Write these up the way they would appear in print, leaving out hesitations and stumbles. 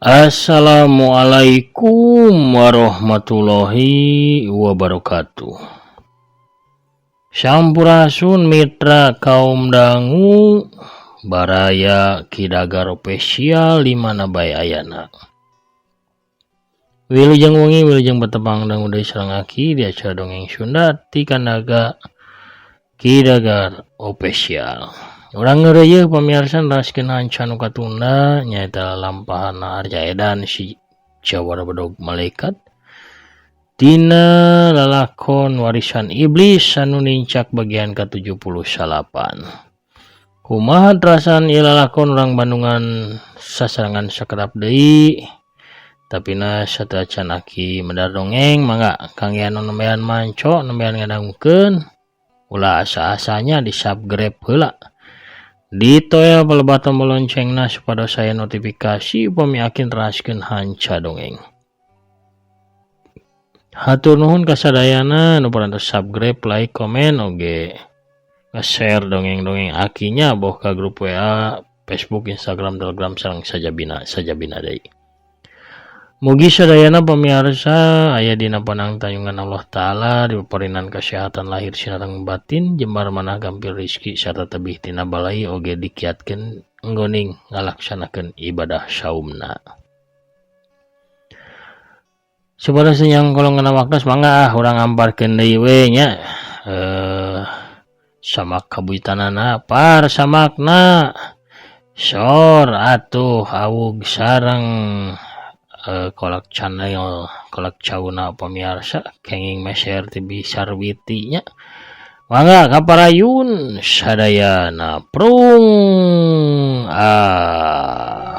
Assalamualaikum warahmatullahi wabarakatuh. Sampurasun mitra kaum dangu baraya Kidagar Official di mana bae ayana. Wilujeng wengi, wilujeng betepang dangu deui sareng Aki di acara Dongeng Sunda ti Kandaga Kidagar Official. Urang ngeureuyeuh pamiarsa neraskeun hanca nu katunda nyaeta lampahana Arya Edan si Jawara Bedog Malaikat tina lalakon Warisan Iblis anu nincak bagian ka-79. Kumaha terasan ieu lalakon urang Bandungan sasarengan sakedap deui. Tapi na sateuacan Aki medar dongeng, mangga kangge anu nembean manco, nembean ngadangukeun, ulah asa-asanya di subscribe heula. Ditoel pelebah tombol loncengna supados aya notifikasi upami Aki neraskeun hanca dongeng. Hatur nuhun kasadayana nu parantos subscribe, like, komen, oge nge-share dongeng-dongeng Akinya boh ka grup WA, Facebook, Instagram, Telegram sareng sajabina sajabina deui. Mugi sadayana pamiarsa aya dina panangtayungan Allah Ta'ala, dipaparinan kesehatan lahir sareng batin, jembar manah gampil rizki sarta tebih tina balai, oge dikiatkeun enggoning ngalaksanakeun ibadah saumna. Supados yang kolong ngena waktos, mangga ah urang ngamparkeun deui we nya samak kabuyutanana par samakna sor atuh awug sareng kolak channel kolak cauna pamiarsa kenging meser TV Sarwiti nya. Mangga kaparayun sadayana, prung ah.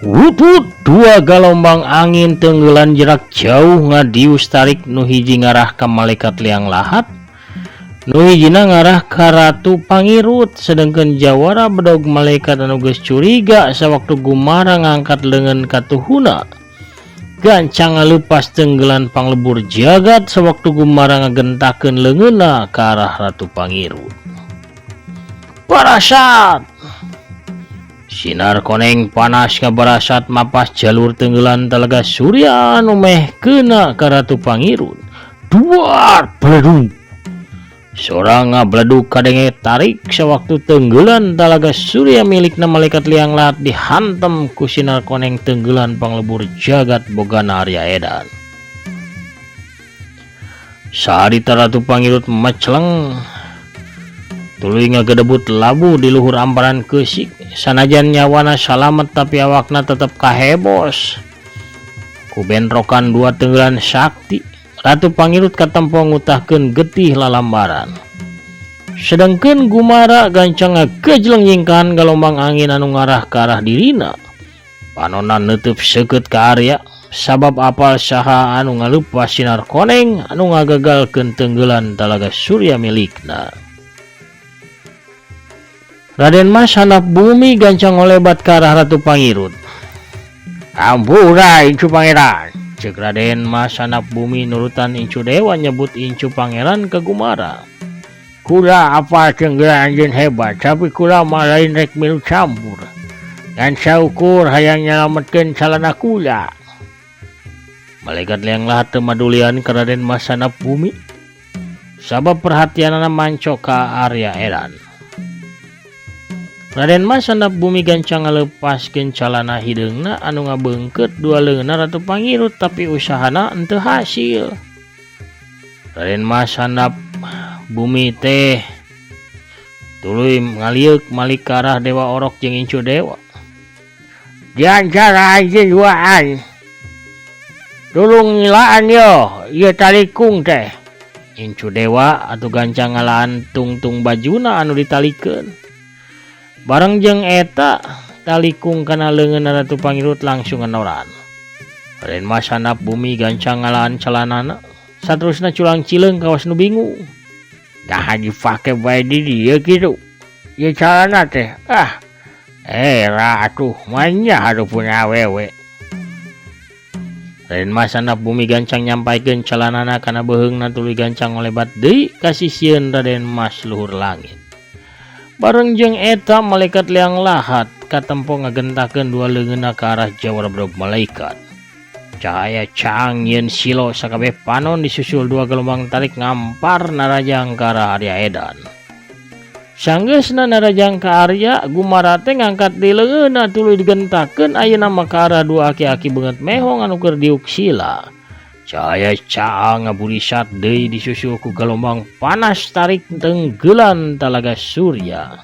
Wutut dua galombang angin tenggelan jarak jauh ngadius tarik, nu hiji ngarah ka malaikat liang lahat, nu hijina ngarah ka Ratu Pangirut. Sedangkan Jawara Bedog Malaikat anu geus curiga sawaktu Gumara ngangkat leungeun katuhuna gancang ngalepas tenggelan panglebur jagat sawaktu Gumara ngagentakeun leungeunna ka arah Ratu Pangirut. Parasat! Sinar koneng panas ngabarasat mapas jalur tenggelan Talaga Surya anu meh kena ka Ratu Pangirut. Duar beledug. Sorang ngabledug kadenge tarik sewaktu tenggelan Talaga Surya milikna malaikat liang lahat dihantem ku sinar koneng tenggelan panglebur jagat bogana Arya Edan. Saharita Ratu Pangirut meceleng tuluy ngagedebut labu di luhur amparan keusik. Sanajan nyawana salamet, tapi awakna tetep kahebos ku bentrokan dua tenggelan sakti. Ratu Pangirut katempo ngutahkeun getih lalambaran, sedangkan Gumara gancang ngagejleng nyingkahan galombang angin anu ngarah ka arah dirina. Panona neuteub seukeut ka Arya sabab apal saha anu ngaleupas sinar koneng anu ngagagalkeun tenggelan Talaga Surya milikna. Raden Mas handap bumi gancang ngolebat ka arah Ratu Pangirut. "Ampura, Incu Pangeran," cek Raden Mas handap bumi nurutan Incu Dewa nyebut Incu Pangeran ke Gumara. "Kula apa tenggelan anjeun hebat, tapi kula mah lain rek milu campur. Ngan saukur hayang nyalametkeun calana kula." Malaikat liang lahat teu madulian ka Raden Mas handap bumi sabab perhatianana manco ka Arya Edan. Raden Mas handap bumi gancang ngalepaskeun calana hideungna anu ngabeungkeut dua leungeunna Ratu Pangirut, tapi usahana henteu hasil. Raden Mas handap bumi teh tuluy ngalieuk malik ka arah Dewa Orok jeung Incu Dewa. "Di antara anjeun duaan, tulung nyilaan yo ieu talikung teh." Incu dewa atuh gancang ngalaan tungtung bajuna anu ditalikeun. Bareng jeung eta talikung kana leungeun Ratu Pangirut langsung ngenoran. Raden Mas handap bumi gancang ngalaan celanana. Saterusna culang cileung kawas nu bingung. Dah dipake bae di dieu kitu. Ieu calana teh ah era atuh manya hareupeun awewe. Raden Mas handap bumi gancang nyampaikeun celanana kana beuheungna tuluy gancang ngolebat deui ka sisieun Raden Mas luhur langit. Bareng jeung eta malaikat liang lahat katempo ngagentakeun dua leungeunna ka arah jawara bedog malaikat. Cahaya caang yeun silo sakabeh panon disusul dua gelombang tarik ngampar narajang ka arah Arya Edan. Sanggeusna narajang ka Arya gumara teh ngangkat di leungeunna tuluy digentakeun ayeuna mah ka arah dua aki-aki beungeut mehong anu keur diuk sila. Cahaya caang ngaburisat deui disusul ku gelombang panas tarik tenggelan talaga surya.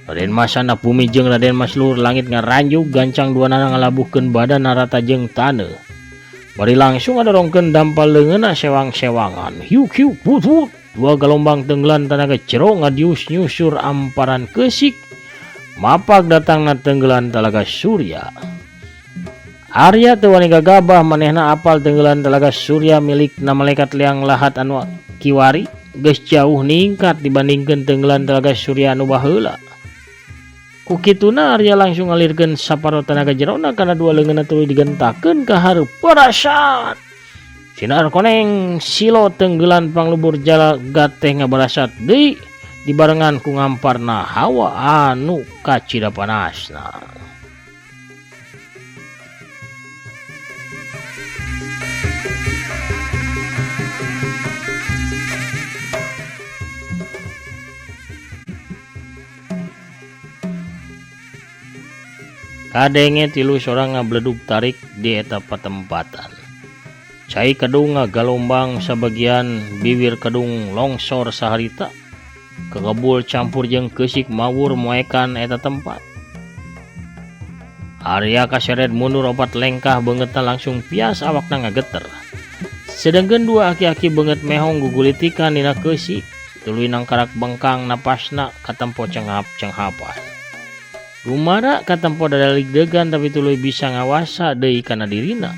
Raden Mas handap bumi jeung Raden Mas luhur langit ngaranjug gancang duanana ngalabuhkeun badan narata jeung taneuh. Bari langsung ngadorongkeun dampal leungeunna sewang-sewangan. Hiuk hiuk wut wut. Dua gelombang tenggelan tanaga jero ngadius nyusur amparan keusik. Mapak datangna tenggelan talaga surya. Arya teu wani gagabah manehna apal tenggelan talaga surya milikna malaikat liang lahat anu kiwari geus jauh ningkat dibandingkeun tenggelan talaga surya anu baheula. Ku kituna Arya langsung ngalirkeun saparo tanaga jerona kana dua leungeunna tuluy digentakeun ka hareup. Barasat. Sinar koneng silo tenggelan panglubur jagat teh ngabarasat deui dibarengan ku ngamparna hawa anu kacida panasna. Kadenge tilu sorang ngabledug tarik di eta patempatan. Cai kedung ngagalombang sabagian bibir kedung longsor saharita. Kegebul campur jeung keusik mawur moekan eta tempat. Arya kaseret mundur opat lengkah beungeutna langsung pias awakna ngageter. Sedengkeun dua aki-aki beungeut mehong gugulitikan dina keusik, tuluy nangkarak bengkang napasna katempo cenghap-cenghapan. Rumara katempo dadalig-degan tapi tuluy bisa ngawasa deui kana dirina.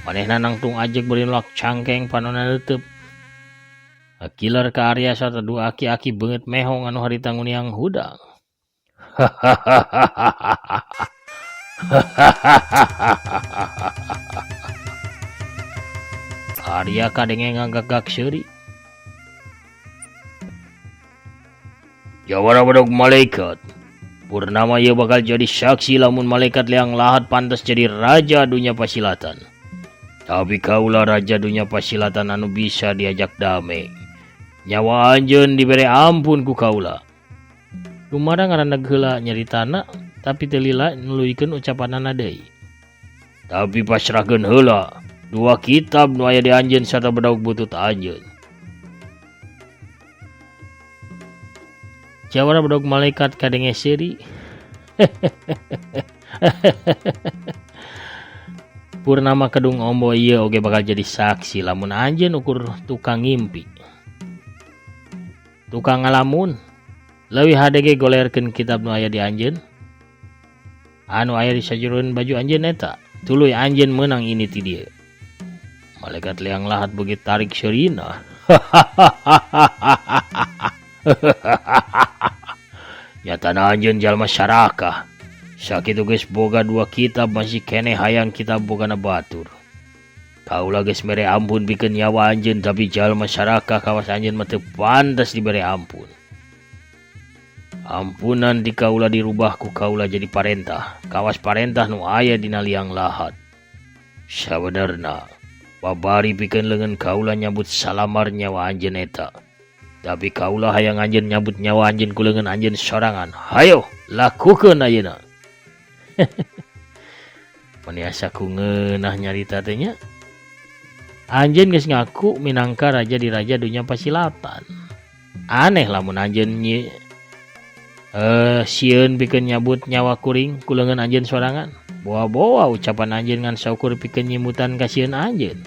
Manehna nangtung ajeg bari nolak cangkeng panonna neuteub. Kiler ka Arya sarta dua aki-aki beungeut mehong anu harita nguniang hudang. Arya kadenge ngagagak seuri. Jawara bedog malaikat. Purnama ieu bakal jadi saksi lamun malaikat liang lahat pantas jadi raja dunia pasilatan. Tapi kaulah raja dunia pasilatan anu bisa diajak damai. Nyawa anjeun dibere ampun ku kaula. Lumara ngaraneg heula nyaritana tapi teu lila nuluykeun ucapanana deui. Tapi pasrahkeun heula dua kitab nu aya di anjeun sarta bedog butut anjeun. Jawara bedog malaikat kadenge seuri. Purnama kedung ombo ieu oge bakal jadi saksi lamun anjeun ukur tukang ngimpi. Tukang ngalamun leuwih hade ge golerkeun kitab nu aya di anjeun. Anu aya di sajeroeun baju anjeun eta, tuluy anjeun meunang ini ti dieu. Malaikat liang lahat begitu tarik seurina. Nyatana anjeun jalma sarakah. Sakitu geus boga dua kitab masih keneh hayang kitab bogana batur. Kaula geus mere ampun pikeun nyawa anjeun tapi jalma sarakah kawas anjeun mah teu pantes dibere ampun. Ampunan di kaula dirubah ku kaula jadi parentah. Kawas parentah nu aya dina liang lahat. Sabenerna babari pikeun leungeun kaula nyabut salamar nyawa anjeun eta. Tapi kaula hayang anjeun nyabut nyawa anjeun ku leungeun anjeun sorangan. Hayo, lakukeun ayeuna. Meni asa ku ngeunah nyarita teh nya. Anjeun geus ngaku minangka raja di raja dunya pasilatan. Aneh lamun anjeun sieun pikeun nyabut nyawa kuring ku leungeun anjeun sorangan. Boa-boa ucapan anjeun ngan saukur pikeun nyimutan ka sieun anjeun.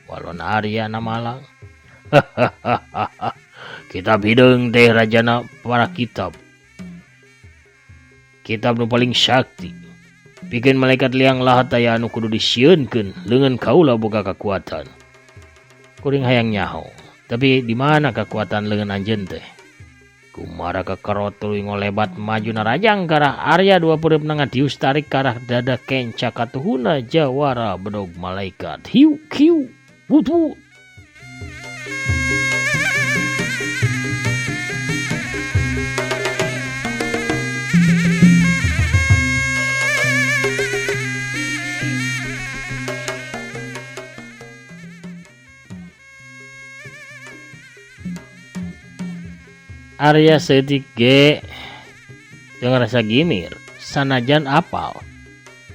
Walon Arya na malang. Kitab hideung teh rajana para kitab. Kitab nu paling sakti. Pikeun malaikat liang lahat aya anu kudu disieunkeun leungeun kaula boga kakuatan. Kuring hayang nyaho, tapi di mana kakuatan leungeun anjeun teh? Gumara kekerot tuluy ngolebat maju narajang ka arah Arya dua peureupna ngadius tarik ka arah dada kenca katuhuna jawara bedog malaikat. Hiu kiu wut wut. Arya seutik ge teu ngarasa gimir sanajan apal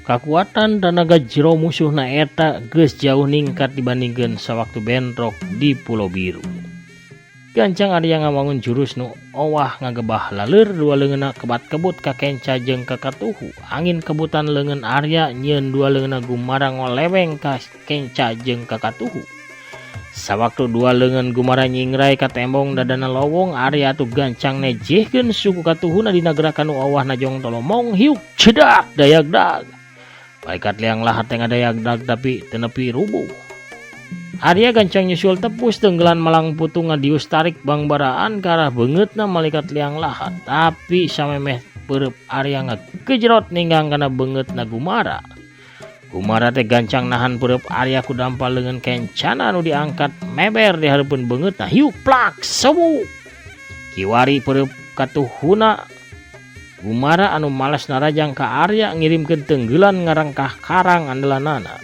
kakuatan tanaga jero musuhna eta geus jauh ningkat dibandingkeun sawaktu bentrok di Pulau Biru. Gancang Arya ngawangun jurus nu owah ngagebah laleur dua leungeunna kebat-kebut ka kenca jeung ka katuhu. Angin kebutan leungeun Arya nyieun dua leungeunna gumara ngoleweng ka kenca jeung ka katuhu. Sawaktu dua leungeun gumara nyingrai ka tembong dadana lowong, Arya atuh gancang nejehkeun suku katuhuna dina gerakan nu owah najong tolomong hiuk cedak dayagdag. Malaikat liang lahat teh ngadayagdag tapi teu nepi rubuh. Arya gancang nyusul tepus tenggelan malang putung ngadius tarik bangbaraan ka arah beungeutna malaikat liang lahat. Tapi samemeh peureub Arya ngagejrot ninggang kana beungeutna gumara. Gumara teh gancang nahan peureub Arya ku dampal leungeun kencana anu diangkat meber di hareupeun beungeutna hiuk plak sewu. Kiwari peureub katuhuna Gumara anu malas narajang ka Arya ngirimkeun tenggelan ngarangkah karang andelanana.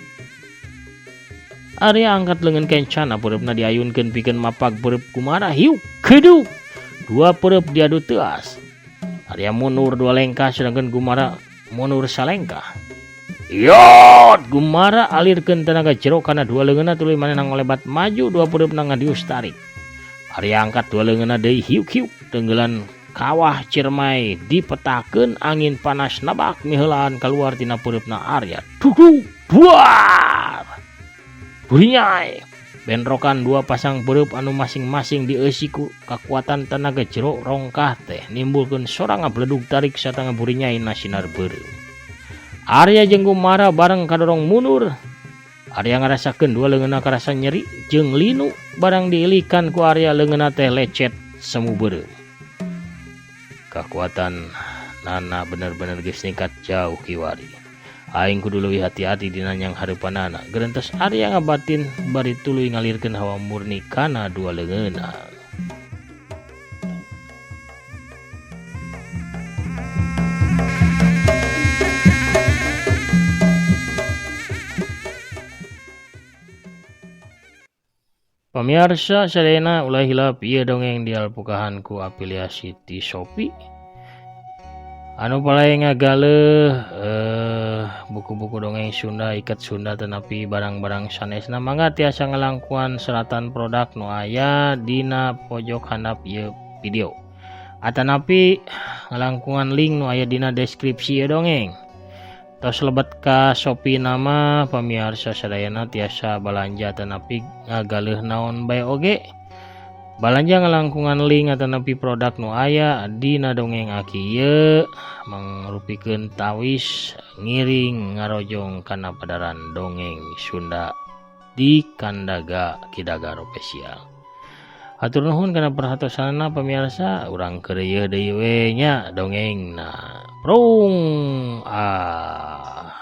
Arya angkat leungeun kencana peureupna diayunkeun pikeun mapag peureub Gumara hiuk keduk. Dua peureub diadu teuas. Arya mundur dua lengkah sedangkan Gumara mundur salengkah. Yot Gumara alirkeun tenaga jero kana dua leungeunna tuluy manehna ngolebat maju dua peureupna ngadius tarik. Arya angkat dua leungeunna deui hiuk-hiuk tenggelan kawah Ciremai dipetakeun angin panas nabak miheulaan kaluar tina peureupna Arya. Dudu buar. Burinyai bentrokan dua pasang peureub anu masing-masing dieusi ku kakuatan tenaga jero rongkah teh nimbulkeun sora ngabledug tarik sarta ngaburinyai sinar beureum. Arya jeung Gumara bareng kadorong mundur. Arya ngarasakeun dua leungeunna karasa nyeri jeung linu barang diilikan ku Arya leungeunna teh lecet semu beureum. Kakuatan nana bener-bener geus ningkat jauh kiwari. Aing kudu leuwih hati-hati dina nyang hareupanana. Gerentes Arya ngabatin bari tuluy ngalirkeun hawa murni kana dua leungeunna. Pamirsa sadayana ulah hilap ieu dongeng dialpukahan ku afiliasi ti Shopee. Anu palay ngagaleuh buku-buku dongeng Sunda, ikat Sunda tetapi barang-barang sanesna mangga tiasa ngalangkuan seratan produk nu aya dina pojok handap ieu video. Atanapi ngalangkungan link nu aya dina deskripsi ieu dongeng. Tos lebet ka Shopee nama pamirsa sadayana tiasa balanja atanapi ngagaleuh naon bae oge. Balanja ngalangkungan link atanapi produk nu aya dina dongeng aki ieu mangrupikeun tawis ngiring ngarojong kana padaran dongeng Sunda di Kandaga Kidagar Official. Hatur nuhun kana perhatosanana pamirsa, urang keureuyeun deui we nya dongengna. Prung ah.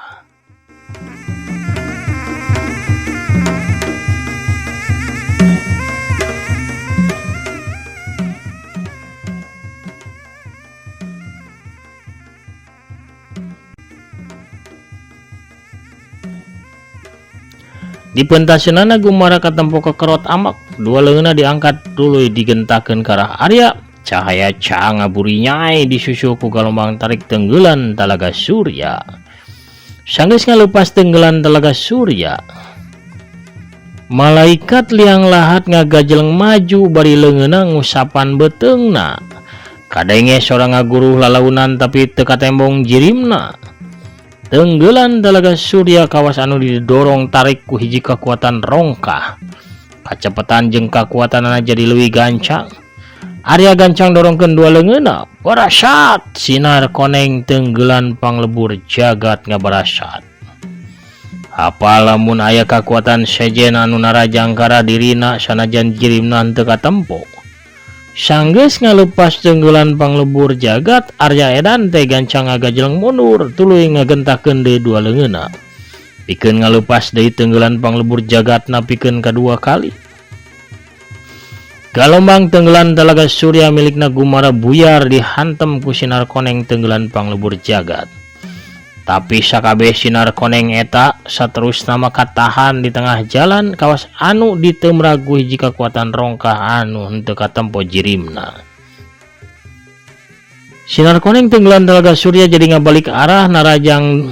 Di pentaseunana Gumara katempo kekerot amak, dua leungeunna diangkat tuluy digentakeun ka arah Arya. Cahaya cang ngaburinyai disusul ku galombang tarik tenggelan Talaga Surya. Sanggeus ngalupas tenggelan Talaga Surya, malaikat liang lahat ngagajeleng maju bari leungeunna ngusapan beuteungna. Kadenge sora ngaguruh lalaunan tapi teu katembong jirimna. Tenggelan Talaga Surya kawas anu didorong tarik ku hiji kakuatan rongkah. Kacepetan jeung kakuatanana jadi leuwih gancang. Arya gancang dorongkeun dua leungeunna. Barasat sinar koneng tenggelan panglebur jagat ngabarasat. Apa lamun aya kakuatan sejen anu narajangkara dirina sanajan jirimna henteu katempo. Sanggeus ngalepas tenggelan panglebur jagat, Arya edan teh gancang ngagajeleng mundur tuluy ngagentakeun deui dua leungeunna. Pikeun ngalepas deui tenggelan panglebur jagatna pikeun kadua kali. Galombang tenggelan Talaga Surya milikna Gumara buyar dihantem ku sinar koneng tenggelan panglebur jagat. Tapi sakabeh sinar koneng eta saterusna mah katahan di tengah jalan kawas anu ditemrag ku hiji kakuatan rongkah anu henteu katempo jirimna. Sinar koneng tenggelan Talaga Surya jadi ngabalik arah narajang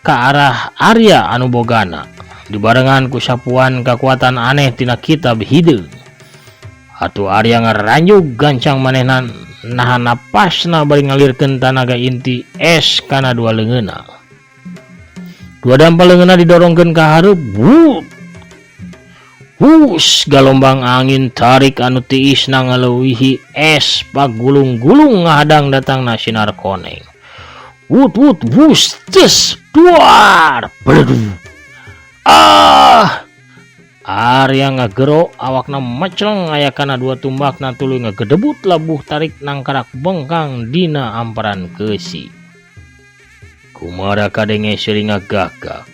ka arah Arya anu bogana. Dibarengan ku sapuan kakuatan aneh tina kitab hideung. Atuh Arya ngaranjug gancang manehna nahan napasna bari ngalirkeun tanaga inti es kana dua leungeunna. Dua dampal leungeunna didorongkeun ka hareup. Wut. Hus, galombang angin tarik anu tiisna ngaleuwihi es pagulung-gulung ngahadang datangna sinar koneng. Wut wut wus tes duar beledu. Ah! Arya ngagero awakna meceleng aya kana dua tumbakna tuluy ngagedebut labuh tarik nangkarak bengkang dina amparan keusi. Kumara kadenge seuri ngagagak.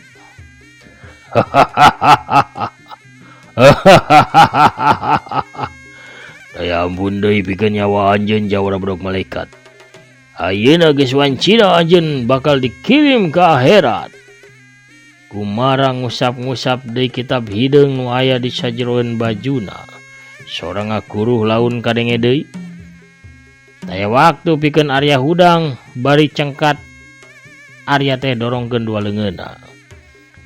Daya ampun deui pikeun nyawa anjeun jawara bedog malaikat. Ayeuna geus wancina anjeun bakal dikirim ka akhirat. Kumara ngusap-ngusap deui kitab hideung nu aya di sajeroeun bajuna. Sora ngaguruh laun kadenge deui. Taya waktu pikeun Arya hudang bari cengkat Arya teh dorongkeun dua leungeunna.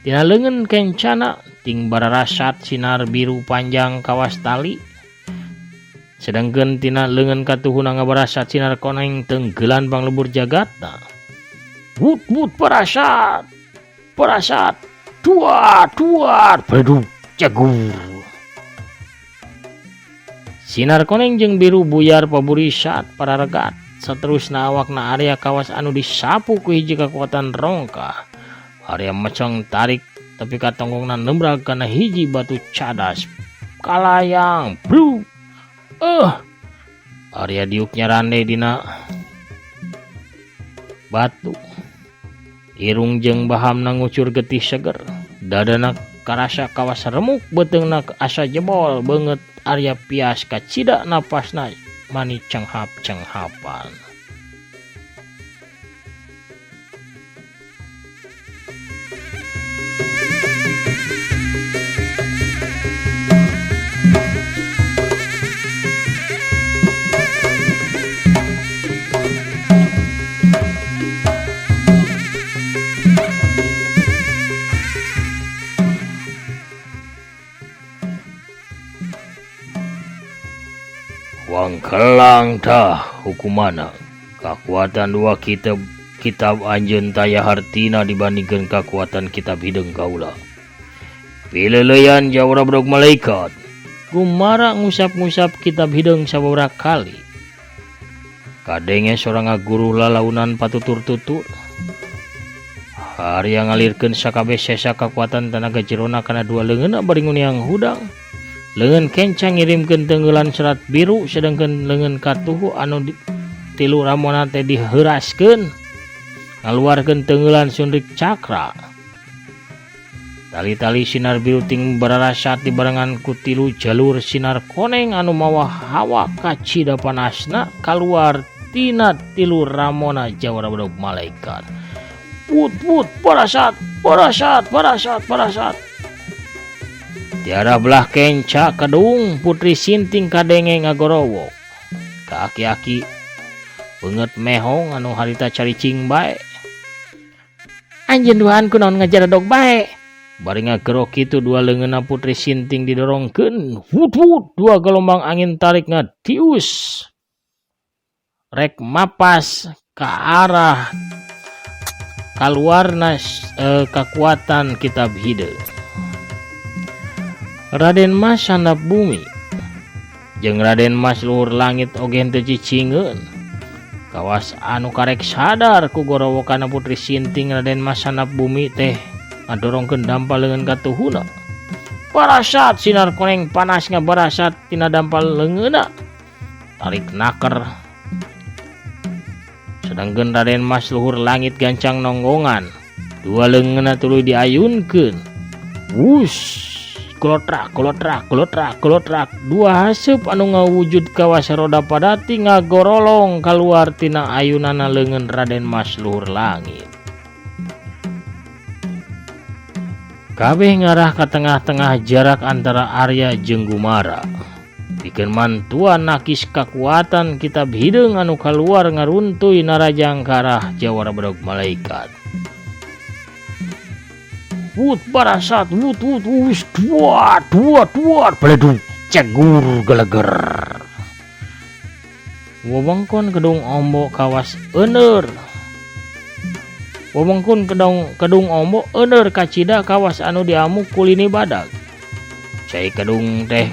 Tina leungeun kencana ting bararasat sinar biru panjang kawas tali. Sedangkeun tina leungeun katuhuna ngabarasat sinar koneng tenggelan panglebur jagatna. Wut wut barasat. Barasat. Dua dua bedug jagur. Sinar koneng jeung biru buyar paburisat pararegat. Saterusna awakna Arya kawas anu disapu ku hiji kakuatan rongkah. Arya meceng tarik tapi katonggongna nembrag kana hiji batu cadas. Kalayang, bru. Arya diuk nyarande dina batu. Irung jeung bahamna ngucur getih seger. Dadana karasa kawas remuk beuteungna asa jebol beungeut Arya pias kacida napasna mani cenghap-cenghapan. Wangkelang tah hukumana. Kakuatan dua kitab anjeun taya hartina dibandingkeun kakuatan kitab hideung kaula. Pileuleyan jawara bedog malaikat. Gumara ngusap-ngusap kitab hideung sababaraha kali. Kadenge sora ngaguru lalaunan patutur-tutur. Arya ngalirkeun sakabeh sesa kakuatan tanaga jerona kana dua leungeunna bari nguniang hudang. Leungeun kenca ngirimkeun tenggelan serat biru sedangkeun leungeun katuhu anu tilu ramona teh diheuraskeun ngaluarkeun tenggelan sunrik cakra. Tali-tali sinar biru ting bararasat dibarengan ku tilu jalur sinar koneng anu mawa hawa kacida panasna kaluar tina tilu ramona jawara bedog malaikat. Put put barasat barasat barasat barasat. Tiara belah kenca kedung Putri Sinting kadenge ngagorowok. Ka aki-aki beungeut mehong anu harita caricing bae. Anjeun duaan kunaon ngajaradog bae. Bari ngagerok kitu dua leungeunna Putri Sinting didorongkeun. Wut wut dua gelombang angin tarik ngatius. Rek mapas ka arah kaluarna kakuatan kitab hideung. Raden Mas handap bumi jeung Raden Mas luhur langit oge henteu cicingeun. Kawas anu karek sadar ku gorowokana Putri Sinting Raden Mas handap bumi teh ngadorongkeun dampal leungeun ka tuhuna. Barasat sinar koneng panas ngabarasat tina dampal leungeunna. Tarik naker. Sedangkeun Raden Mas luhur langit gancang nonggongan. Dua leungeunna tuluy diayunkeun. Wush, kolotrak kolotrak kolotrak kolotrak. Dua haseup anu ngawujud kawas roda padati ngagorolong kaluar tina ayunana leungeun Raden Mas luhur langit. Kabeh ngarah ka tengah-tengah jarak antara Arya jeung Gumara. Pikeun mantuan nakis kakuatan kitab hideung anu kaluar ngaruntuy narajang ka arah jawara bedog malaikat. Wut barasat wut wut wus dua dua dua beledug cegur geleger. Wewengkon Kedung Ombo kawas euneur. Wewengkon Kedung Ombo euneur kacida kawas anu diamuk ku lini badag. Cai kedung teh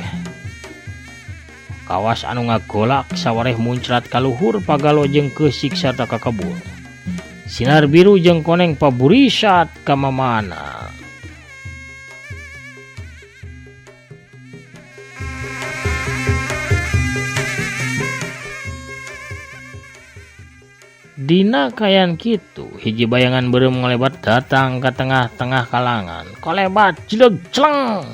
kawas anu ngagolak sawareh muncrat kaluhur pagalo jeung keusik sarta kakebun. Sinar biru jeung koneng paburisat ka mamana. Dina kayan kitu hiji bayangan beureum ngolebat datang ka tengah-tengah kalangan. Kolebat jileg celeng.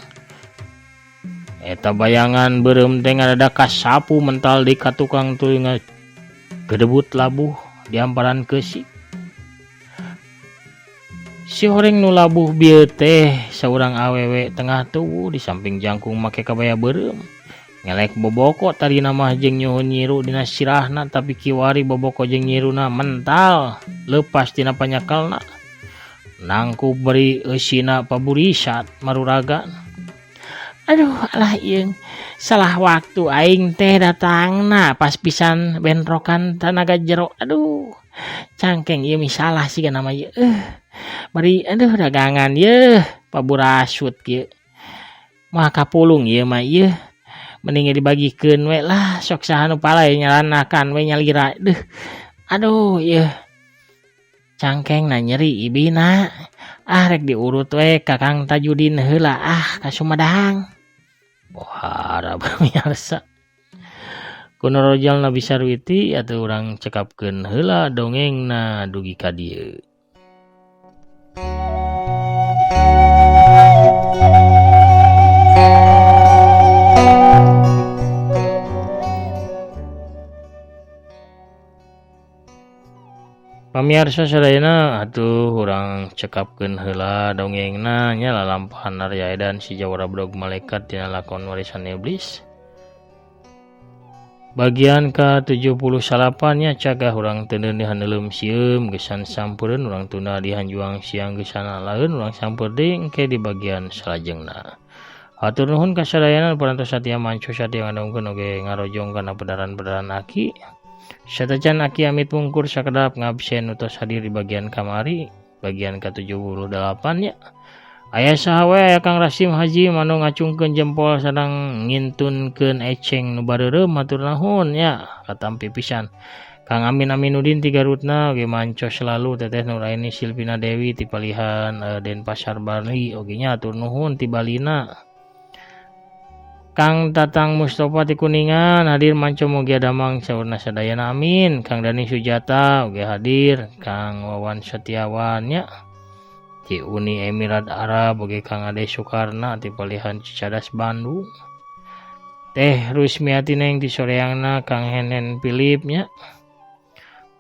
Eta bayangan beureum teh ngadadak kasapu mental di ka tukang tuluy ngagedebut labuh di hamparan keusik. Si horeng nu labuh bieu teh saurang awewe tengah tubuh di samping jangkung make kabaya beureum. Ngelek boboko tadina mah jeung nyuhun nyiru dina sirahna tapi kiwari boboko jeung nyiruna mental leupas tina panyakelna. Nangkup beri eusina paburisat maruragan. Aduh alah ieung, salah waktu aing teh datangna pas pisan bentrokan tanaga jero. Aduh, cangkeng ieu mih salah siga nama ieu. Bari aduh dagangan yeuh paburasut kieu. Mah kapulung ieu mah ieu. Mending dibagikeun we lah sok saha nu palay nyalanakan we nyalira. Duh. Aduh ieu. Cangkeng na nyeri ibina. Ah rek diurut we ka Kang Tajudin heula ah ka Sumedang. Bohara pamiarsa. Kuno rojal Nabi Sarwiti atuh urang cekapkeun heula dongengna dugi ka dieu. Pamiarsa sadayana atuh urang cekapkeun heula dongengna nya lalampahan Arya Edan si Jawara Bedog Malaikat dina lakon Warisan Iblis. Bagian ka-79 nya cagah urang teuneun di haneuleum sieum geusan sampereun urang tunda di hanjuang siang geusan alaeun urang samper deui engke di bagian salajengna. Hatur nuhun ka sadayana parantos satia manco satia ngadongkeun oge ngarojong kana pedaran-pedaran aki. Satacan aki amit mungkur sakedap ngabsen utos hadir di bagian kamari bagian ka-78 nya. Aya saha we aya Kang Rasim Haji manu ngacungkeun jempol sareng ngintunkeun eceng nu bareureum hatur nuhun nya katampi pisan. Kang Amin Aminudin ti Garutna oge manco selalu Teteh Nuraini Silvina Dewi ti palihan Denpasar Bali oge nya hatur nuhun ti Balina. Kang Tatang Mustafa ti Kuningan hadir manco mugia damang saurna sadayana amin. Kang Dani Sujata oge hadir, Kang Wawan Setiawan nya ti Uni Emirat Arab oge Kang Ade Sukarna ti palihan Cicadas Bandung. Teh Rusmiati Neng ti Soreangna Kang Henen Philip nya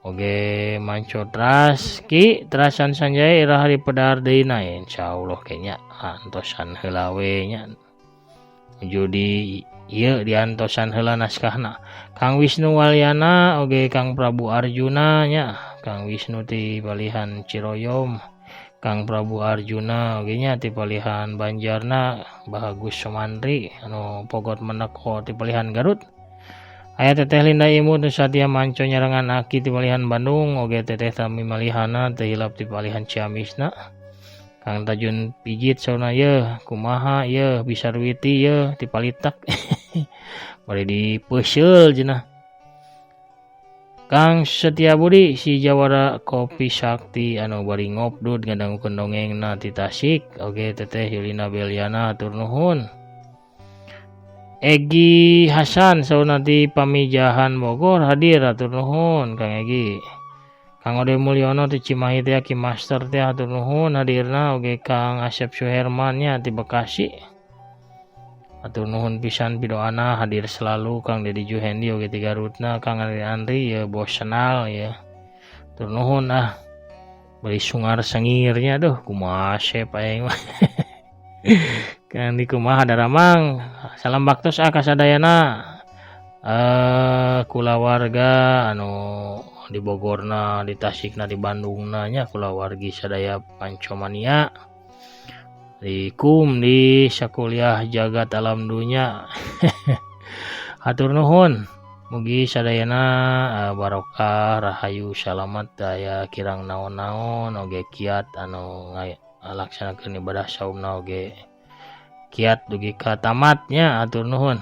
oge manco teras ki terasan sanjaya ira hari pedar deui na insyaallah kenya antosan heula we nya. Judi ieu diantosan heula naskahna. Kang Wisnu Walyana oge Kang Prabu Arjuna nya, Kang Wisnu ti palihan Ciroyom, Kang Prabu Arjuna oge nya ti palihan Banjarna, Bagus Somandri anu pogot meneko ti palihan Garut. Aya Teteh Linda Imut nu satia manco nyarengan aki ti palihan Bandung oge Teteh Tami Malihana teu hilap ti palihan Ciamisna. Kang Tajun pijit sauna yeuh kumaha yeuh bisa ruwiti yeuh ti palitak bari dipeuseul cenah. Kang Setia Budi si jawara kopi sakti anu bari ngopdud ngadangukeun dongengna ti Tasik oge Teteh Yulina Beliana hatur nuhun. Egi Hasan sauna ti Pamijahan Bogor hadir hatur nuhun Kang Egi. Kang Ode Mulyono ti Cimahi teh Ki Master teh hatur nuhun hadirna oge Kang Asep Suherman nya ti Bekasi. Hatur nuhun pisan pidoana hadir selalu Kang Dedi Juhendi oge ti Garutna Kang Andri Andri ya bos senal ya. Hatur nuhun ah. Bari sungar sengirnya duh kumaha Asep aing mah. Kang Andi kumaha daramang. Salam baktos ah kasadayana. Kulawarga anu di Bogorna, di Tasikna, di Bandungna nya kulawargi sadaya Pancomania. Di kum di sakuliah jagat alam dunya. Hatur nuhun. Mugi sadayana barokah, rahayu, salamat daya kirang naon-naon oge kiat anu ngalaksanakeun ibadah saumna oge kiat dugi ka tamatnya hatur nuhun.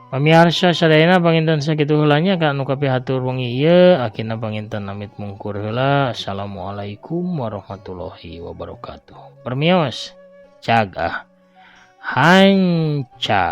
Pamiarsa sadayana panginten sakitu heula nya ka anu kapihatur wengi ieu akhirna panginten amit mungkur heula. Assalamualaikum warahmatullahi wabarakatuh. Permios cagah hanca.